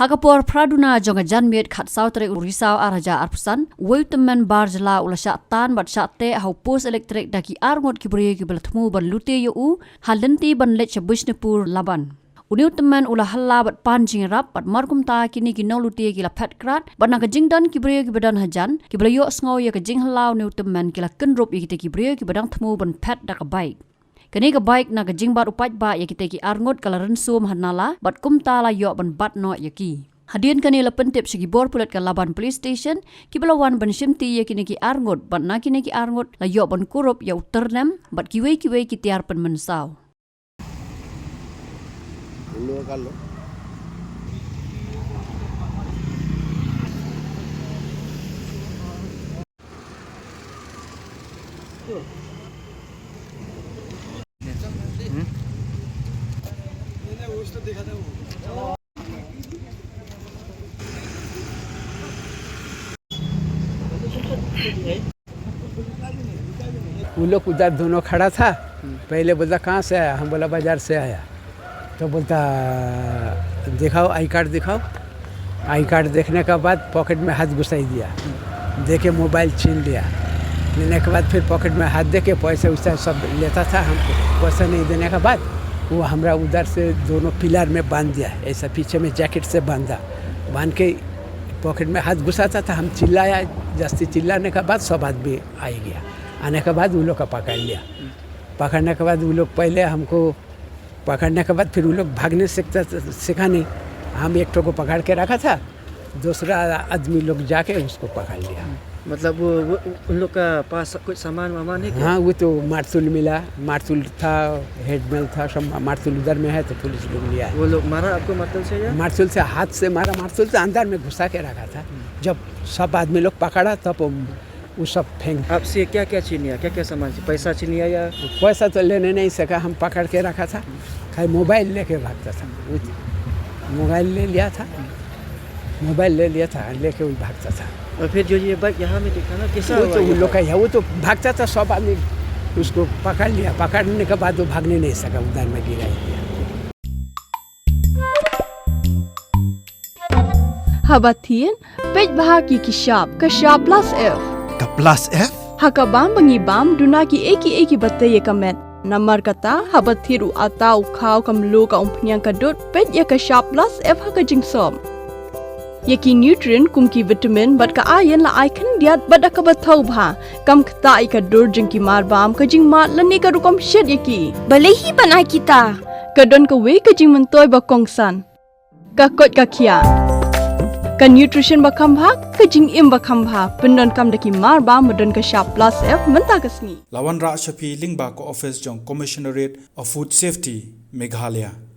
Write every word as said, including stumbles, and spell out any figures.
Ha ka por phra duna jong ka janmiet khatsaw tarik u Risaw ar hajar arphew san, uwei u tymmen bar jylla u la shah tan bad shah teh ha u post elektrik da ki arngut ki briew kiba la thmu ban lute ïa u ha lynti ban leit sha Bishnupur Laban. Une u tymmen u la hylla bad pan jingïarap bad markumta kine ki nonglute ki la phet krad bad na ka jingdon ki briew kiba don hajan kiba la ïohsngew ïa ka jinghylla une u tymmen ki la kynrup ïa kita ki briew kiba dang thmu ban phet da ka bike. Kane ka bike na ka jingbat u paidbah ïa kita ki arngut ka la rynsuam ha nala bad kumta la ïoh ban bat noh ïa ki. Hadien kane la pyntip sha ki bor pulit ka Laban Police Station kiba la wan ban shimti ïa kine ki arngut bad na kine ki arngut la ïoh ban kurup ïa u tyrnem bad kiwei kiwei ki tiar pynmynsaw. वो लोग उधर दोनों खड़ा था। पहले बोला, "कहाँ से आया?" हम बोला, "बाजार से आया।" तो बोलता, "दिखाओ, आई कार्ड दिखाओ।" आई कार्ड देखने के बाद पॉकेट में हाथ घुसाई दिया, देके मोबाइल छीन लिया। लेने के बाद फिर पॉकेट में हाथ देके पैसा वैसा सब लेता था। हम पैसा नहीं देने के बाद वो हमरा उधर से दोनों पिलर में बांध दिया, ऐसा पीछे में जैकेट से बांधा, बांध के पॉकेट में हाथ घुसाता था। हम चिल्लाया, जास्ती चिल्लाने के बाद सब आदमी आ ही गया। आने के बाद वो लोग का पकड़ लिया। पकड़ने के बाद वो लोग पहले हमको पकड़ने के बाद फिर वो लोग भागने सीखता, सीखा नहीं। हम एक ठो को पकड़ के रखा था, दूसरा आदमी लोग जाके उसको पकड़ लिया। मतलब वो, वो उन लोग का पास कुछ सामान वामान है क्या? हाँ, वो तो मारतुल मिला, मारतुल था, हेडमेल था, सब मारतुल उधर में है तो पुलिस लोग लिया है। वो लोग मारा आपको मारतुल से या? मारतुल से, हाथ से मारा, मारतुल तो अंदर में घुसा के रखा था। जब सब आदमी लोग पकड़ा तब वो, वो सब फेंक आपसे क्या क्या छीन लिया, क्या क्या सामान छीन, पैसा छीन लिया या? पैसा तो लेने नहीं सका, हम पकड़ के रखा था, खाली मोबाइल लेके भागता था। वो मोबाइल ले लिया था, मोबाइल ले लिया था, लेके वो भागता था। और फिर जो ये बाइक यहाँ में देखा ना, कैसा वो हुआ तो ये उन लोग का बाइक? है, वो तो भागता था, सब आदमी उसको पकड़ लिया, पकड़ने के बाद वो भागने नहीं सका, उधर में गिरा ही दिया। Haba thied, peit bha ki ki shap, ka shap plus F. Ka plus F? Ha ka bam ba ngi bam, duna ki ei ki ei kiba tei ïa ka met. Namar kata, haba thied u atta, u khaw, ka mluh, ka umphniang, ka dud, peit ïa ka shap plus F ha ka jingsop. Ïa ki nutrient kum ki vitamin bad ka iron la ai khyndiat bad da kaba thaw bha. Kam ktah ïa ka dur jong ki mar bam, ka jingmad lane ka rukom shet ïa ki. Balei hi ban ai kita? Ka don kawei ka jingmyntoi ba kongsan. Ka koit ka khiah. Ka nutrition ba kham bha, ka jingim ba kham bha. Pyndonkam da ki mar bam ba don ka shap plus F mynta ka sngi. La wanrah sha phi lyngba ka office jong Commissionerate of Food Safety, Meghalaya.